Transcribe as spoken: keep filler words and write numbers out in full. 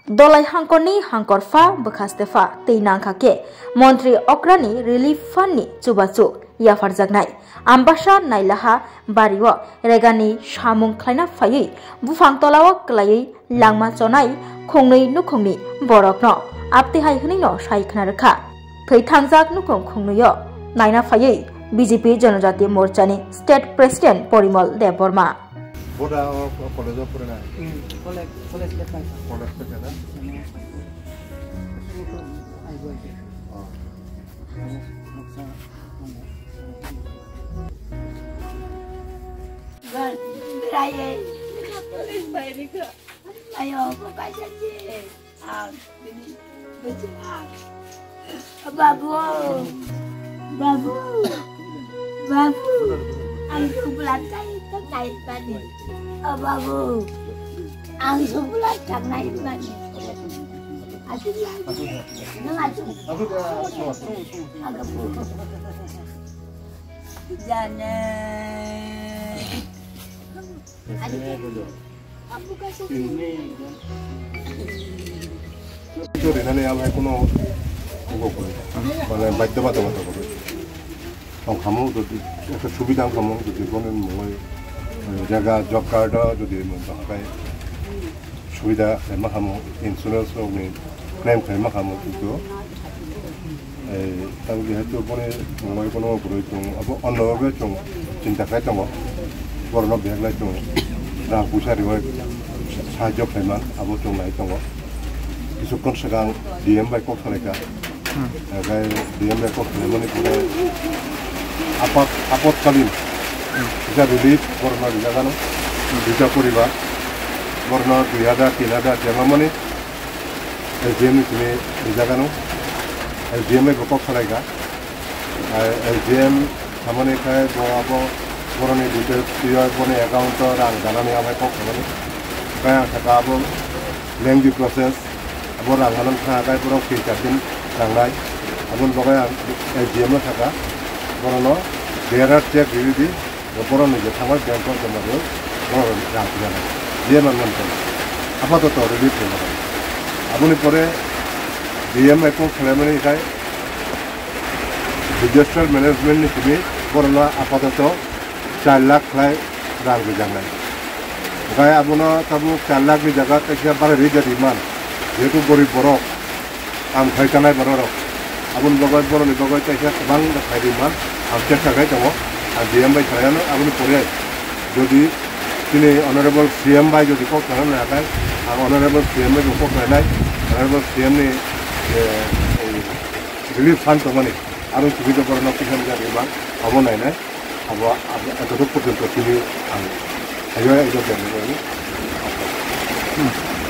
Dolai hangkorni hangkorpha bwkha stepha tei nangkha khe montri okrani relief fund ni chubachu yapharjaknai Ambasa Nailaha bario regani samung khlaina phaiwi buphang tolao kwlaiwi langma chonai khungnwi nukhungni borokno aptwi hai hwnwino sai khna rwkha. Thwi thangjak nukhung khungnwio naina phaiwi B J P Janajati Morchani State President Porimol Debbarma. Boda o college o purana. Hmm, college, college le pai. College le kana? Ai boy. Oh. Noksa. Gal, beraye. College pai rika. Ayo, buka janji. Ah, ini. Babu, babu, babu, ang sebelah cari tak naik tadi. Oh, babu, ang sebelah tak naik tadi. Aduh, aduh, aduh, agak buruk. Jangan. Aduh. Rinani amai kuno ugo koi, mane baidhobata koi. Tong khamu jodi ekta subida khamu jodi bono mungoi jaga job card o jodi mung tong khai subida khaima khamu, insurance rok ni claim khaima khamu kintu Ei, tamo jehetu boni mungoi kono kwrwi tongo, abo onno bagwi chwng chinta khai tongo. Borokno bag lai chwng rang puisa riwi sahajyo khlaiman, abo chwng nai tongo. Kisukton swkang D M bai kok salaikha. Hmm. Hwnkhe D M bai kok salaimani pore apat-, apatkalin kisa relief borokno rijak ano. Hmm. Duita poribar borokno dui hajar, tin hajar jemamani S D M ni simi rijak ano, S D M bai bo kok salaikha. Ai, S D M samani khai bo abo boroni details twiwi boni account o rang danani abai kok samani. Khai ang saka abo lengthy process, abo rang manang kha khai borok tin char din rangnai. Aboni bagwi ang S D M no saka, borokno bearer check riri di. Borokni je thangma bank o joma rwui borok rang twijaknai. D M ang mankha. Apatoto relief rwma rwdi. Aboni pore D M bai kok salaimani khai disaster management ni simi borokno apatoto char lakh khlai rang rwjaknai. Okhai abono tabuk char lakh ni jaga teisa barai rwjak rwman. Jehetu gorib borok. Ang khai kanai bororok. Aboni bagwi borokni bagwi teisa kwbang khai rwman. Ang chesta khai tongo. Ang D M bai khlaiyano aboni pore jodi chini Honorable C M bai jodi kok sana nai akhai, ang Honorable C M bai bo kok nainai. Honorable C M ni, eh, eh, relief fund tongmani. Aro sugui borokno kisa misa rwman. Abo nainai. Abo, abo, etotok porjonto chini ang. Ayo, ayo, ayo.